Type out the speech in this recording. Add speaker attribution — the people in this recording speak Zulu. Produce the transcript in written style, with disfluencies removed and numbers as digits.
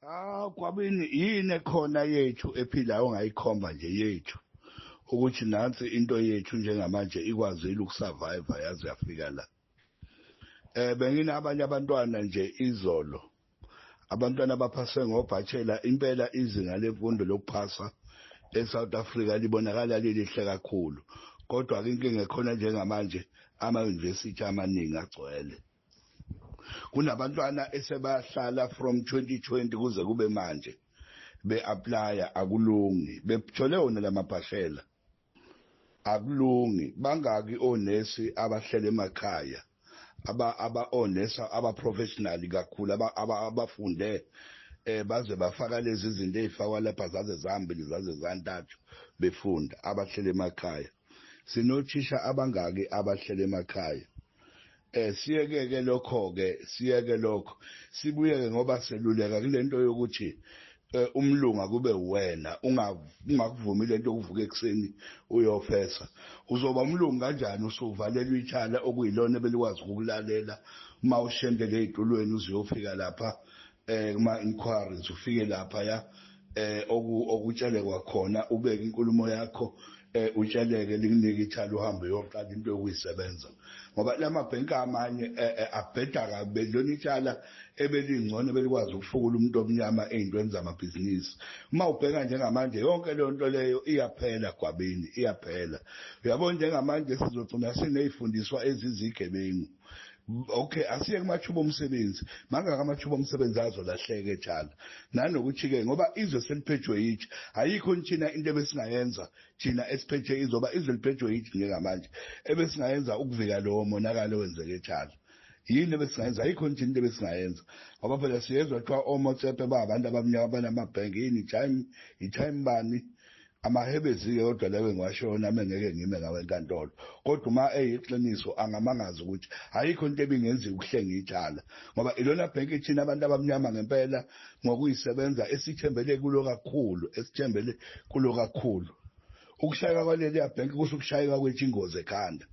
Speaker 1: Ah, Gwabini, yini ekhona yethu ephilayo ongayikhomba nje yethu ukuthi nansi into yethu njengamanje ikwazile ukusurvive yaze yafika la? Benginabanye abantwana nje izolo, abantwana abaphase ngobachelor. Impela izinga lemfundo lokuphasa eSouth Africa libonakala lilihle kakhulu, kodwa ke inkinga ekhona njengamanje, ama-university amaningi agcwele. Kunabantwana esebahlala from 2020 kuze kube manje be-applya, akulungi. Bethole wona lamabhashela, akulungi. Bangaki onesi abahlele emakhaya, aba onesi aba professional kakhulu, abafunde baze bafaka lezi zinto ezifakwa lapha, zaze zambili, zaze zantathu befunda, abahlele emakhaya? Sinothisha abangaki abahlele emakhaya? Siyeke lokho ke, siyeke lokho, sibuyeke ngoba seluleka kulento yokuthi umlungu akube wena, ungakuvumi lento yokuvuka ekuseni uyofesa. Uzoba umlungu kanjani usuvalelwa itshala okuyilona ebelikwazi ukukulalela uma ushendele ey'tulweni uzuyofika lapha kuma inquiries, ufike lapha ya okutshelekwa khona, ubeke inkulumo yakho, utsheleke, likunike ithala, uhambe uyoqala into yokuyisebenza? Ngoba lamabhenki amanye abheda kabi. Lona itshala ebelingcono belikwazi ukufukula umuntu omnyama ey'ntweni zamabhizinisi. Uma ubheka njengamanje, yonke leyo nto leyo iyaphela, Gwabini, iyaphela. Uyabona, njengamanje sizogcina siney'fundiswa ezizigebengu. Okay, asiye kumathuba omsebenzi. Mangaka amathuba omsebenzi azolahleka etshala? Nanokuthi-ke ngoba izwe seliphethwe yithi, ayikho thina into ebesingayenza thina esiphethe izoba izwe liphethwe yithi njengamanje ebesingayenza ukuvika lowo monakalo owenzeke etshala. Yini ebesingayenza? Ayikho nje into ebesingayenza, ngoba phela siyezwa kuthiwa oMotsepe ba abantu abamnyama banamabhenki. Yini i-time, i-time bani? Amahebezi-ke kodwa leyo engiwashoyo nami engeke ngime ngawo enkantolo, kodwa uma eyiqiniso angamangazi ukuthi ayikho into ebingenziwa ukuhlenga itshala, ngoba ilona bhenki thina abantu abamnyama ngempela ngokuyisebenza esithembele kulo kakhulu, esithembele kulo kakhulu. Ukushayeka kwaleliya bhenki kusho ukushayeka kwethu ingozi ekhanda.